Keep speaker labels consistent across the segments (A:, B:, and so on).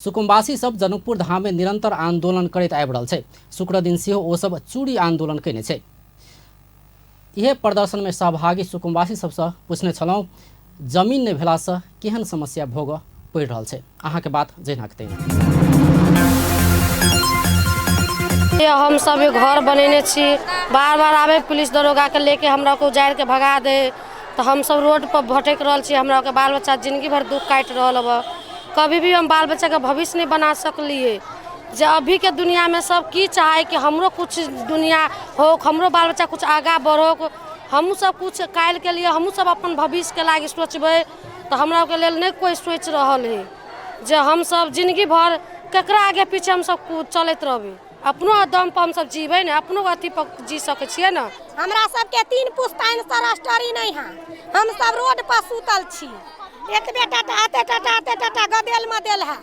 A: सुकुम्बासी सब जनकपुर धाम में निरंतर आंदोलन करैत आबि रहल छै। शुक्र दिन सेहो ओ सब चूड़ी आंदोलन कयने छै। इहे प्रदर्शन में सहभागी सुकुम्बासी सबसँ पूछने छलहुँ, जमीन नहि भेलासँ केहन समस्या भोगऽ पड़ि रहल छै? अहाँके बात जहिना के तहिना।
B: हम सब घर बनेने छी, बार बार आबे पुलिस दरोगा के लेके हमरा को उजाड़ि के भगा दे, तऽ हम सब रोड पर भटकि रहल छी। हमरा के बाल बच्चा जिंदगी भर दुख काटि रहल हब। कभी भी हम बाल बच्चाके भविष्य नहि बना सकलियै। जे अभीके दुनिआँमे सब की चाहै कि हमरो किछु दुनिआँ हो, हमरो बाल बच्चा किछु आगाँ बढ़ोक, हमहूँ सब किछु काल्हिके लिए हमहूँ सब अपन भविष्यके लागि सोचबै, तऽ हमरा आरके लेल नहि कोइ सोचि रहल हइ। जे हमसब जिनगी भरि ककरा आगे पीछे हमसब चलैत रहबै? अपनो दमपर हमसब जीबै ने, अपनो अथीपर जी सकै छियै ने।
C: हमरा सबके 3 पुश्तैनसँ रजिस्ट्री नहि है, हमसब रोड पर सुतल छी। एतबे टाटा एते टाटा एते टाटा गदेल मदेल है,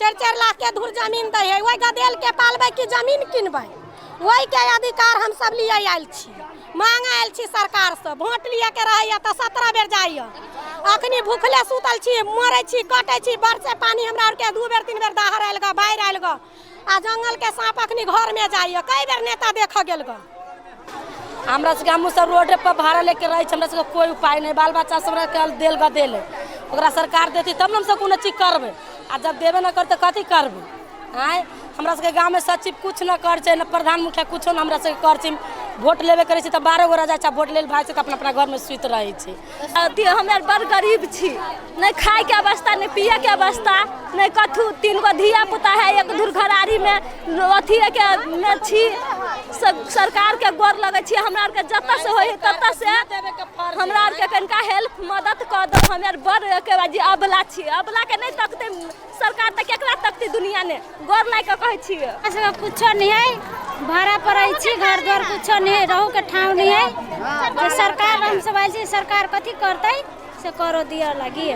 C: 4-4 लाख के धूर जमीन दै है। ओहि गदेल के पालबै कि जमीन किनबै? ओहिके अधिकार हमसब लिए आयल छी, मांग आयल छी सरकारसँ। वोट लिए के रहैया तऽ 17 बेर जाइया। अखनी भूखले सुतल छी, मरै छी, कटै छी। बरसे पानी हमरा आरके 2 बेर 3 बेर दहार आयल ग, बाढ़ि आयल ग, आ जंगल के साँप अखनी घर में जाइया। कई बेर नेता देखऽ गेल ग।
B: हमरा सबके हमहूँ सब रोडे पर भाड़ा लेके रहै छी। हमरा सबके कोइ उपाय नहि। बाल बच्चा सब हमरा देल गदेल है, ओकरा सरकार देती तब ने हमसब कोनो चीज करबै। आ जब देबे नहि करतै, कथी करबै? आँय, हमरा सबके गाँवमे सचिव किछु नहि करै छै, ने प्रधान मुखिया किछो नहि हमरा सबके करै छै। वोट लेबे करै छै तऽ 12 गोरा जाइ छै, वोट लेल भागै छै तऽ अपना अपना घरमे सुति रहै छै।
D: अथी हम आर बड़ गरीब छी, नहि खायके अवस्था, नहि पियके अवस्था, नहि कथू। 3 गो धिया पुता है, एक धुर घरारीमे अथीके मे छी। सरकारके गोर लगै छी, हमरा आरके जतऽ से होइ ततऽ से हमरा आरके कनिका हेल्प मदद कऽ दो। हम आर बड़ के बाजी अबला छी, अबलाके नहि तकतै सरकार तऽ केकरा तकतै दुनिया ने? गोर लागि कऽ कहै छियै।
E: हमरा सबके कुछो नहीं है, भाड़ा पर रहै छी, घर द्वार कुछो नहीं है, रहू के ठाव नहीं है। जे सरकार हम सब आयल छी, सरकार कथी करतै से करो दिअ लागी।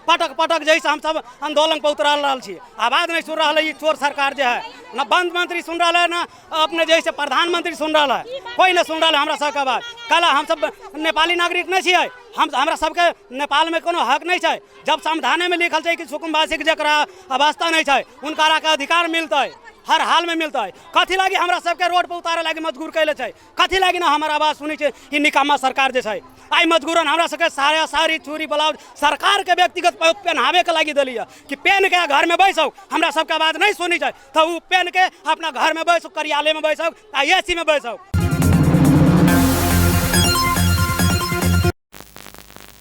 F: पटक पटक जैसे हम सब आंदोलन पर उतरल रहल छी, आवाज नहीं सुन रहा है। ई चोर सरकार जे है, न वन मंत्री सुन रहा है, न अपने जैसे प्रधानमंत्री सुन रहा है, कोई नहीं सुन रहा है हमरा सबके आवाज। कल हम सब नेपाली नागरिक नहीं छियै, हम हमरा सबके नेपाल में कोनो हक नहीं छै। जब संविधाने में लिखल छै कि सुकुम्बासी के जकरा अवस्था नहीं छै उनका के अधिकार मिलतै, हर हाल में मिलतै, कथी लागी हमरा सबके रोड पर उतारे लागी मजबूर कैले छै? कथी लागी ना हमर आवाज सुनै छै ई निकम्मा सरकार जे छै? आइ मजबूरन हमरा सबके साया साड़ी चूड़ी ब्लाउज सरकार के व्यक्तिगत पहनावे के लागी देलियै कि पेन के घर में बैसौ, हमरा सबके आवाज नहीं सुनै छै तऽ ओ पेन के अपना घर में बैसौ, कार्यालय में बैसौ आ एसी में बैसौ।